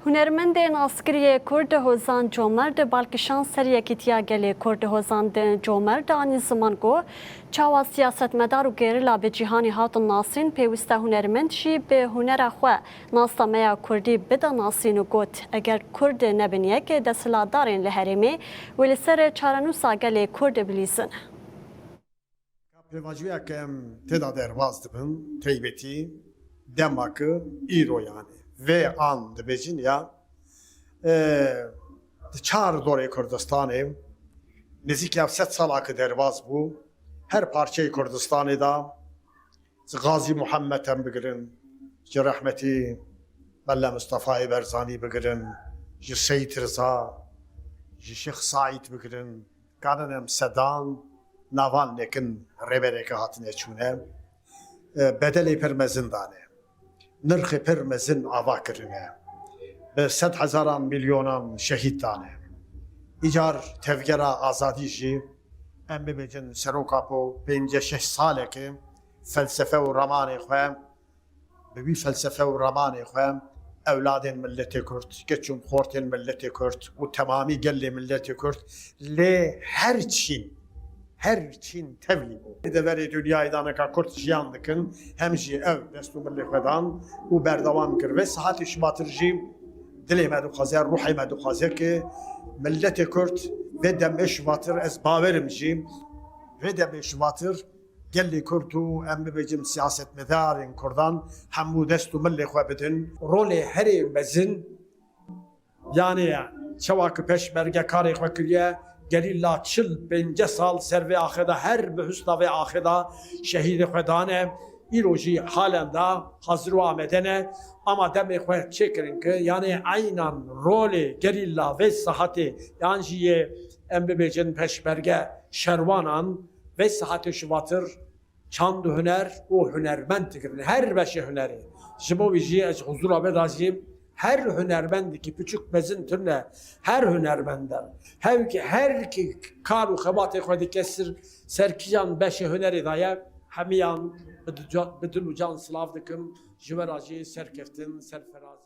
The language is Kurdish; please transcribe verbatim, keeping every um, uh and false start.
Hunermendê naskirî yê Kurd Hozan Comerd balkişan ser yekîtiya gelê Kurd. Hozan Comerd anî ziman ku çawa siyasetmedar û gerîla bi cîhanê hatin nasîn, pêwist e hunermend jî bi hunera xwe naslameya kurdî bide nasîn û got, eger kurd nebin yek, desthilatdarên li herêmê wê li ser çarenûsa gelê kurd bilîzin. Pêvajoya ke em tê de derbas dibin, teybetî dema ku îro, yanî vê an dibêjin ya, e, di çar dorê Kurdistanê nêzîkî sed sala ku derbas bû, her parçeyê Kurdistanê de, ji Gazî Muhammed em bigirin, ji rehmetî Mele Mistefayê Berzanî bigirin, ji Seyîd Riza, ji Şêx Seîd bigirin, kanin em sedan navan nekin rêbereke hatine çûne, e, bedelê pir mezin dane. Nirxê pir mezin ava kirine. Bi sed hezaran, milyonan şehîd dane. Îcar tevgera azadî jî, em bibêjin, seroka ku pêncî şeş saleke felsefe û ramanê xwe, bi wî felsefe û ramanê xwe ewladên miletê Kurd, keç û xortên miletê Kurd û temamî gelê miletê Kurd lê her çîn, her çîn tevlî bû. Li deverê dinyayê de neka Kurd jiyan dikin, hem jî ev dest û milê xwe dan û berdewam kir. Vê saetê şivatir jî dilê me dixwaze, ruhê me dixwaze ku miletê Kurd vê demê şivatir, ez bawerim jî vê demê şivatir gelê Kurd û em bibêjin siyasetmedarên Kurdan hemû dest û milê xwe bidin. Rolê herê mezin, yanî çawa ku peşmerge karê xwe kiriye, gerîla çil pêncî sal ser vê axê de, her bihuşta vê axê de şehîdê xwe dane, îro jî halen de hazir û amade ne, ama demê xwe çêkirin ki, yanî eynan rolê gerîla vê saetê yan jî yê em bibêjin peşmerge şerwanan vê saetê şivatir çand û huner û hunermend dikirin. Her beşê hunerê. Ji bo wî jî ez huzura vê de jî her hunermendekî piçûk mezin tune, her hunermend e. Her ki, her ki kar û xebatê xwe dike ser, ser kîjan beşê hunerê de ye, hemiyan bi du-, bi dil û can silav dikim, ji we re jî serkeftin, serferaz.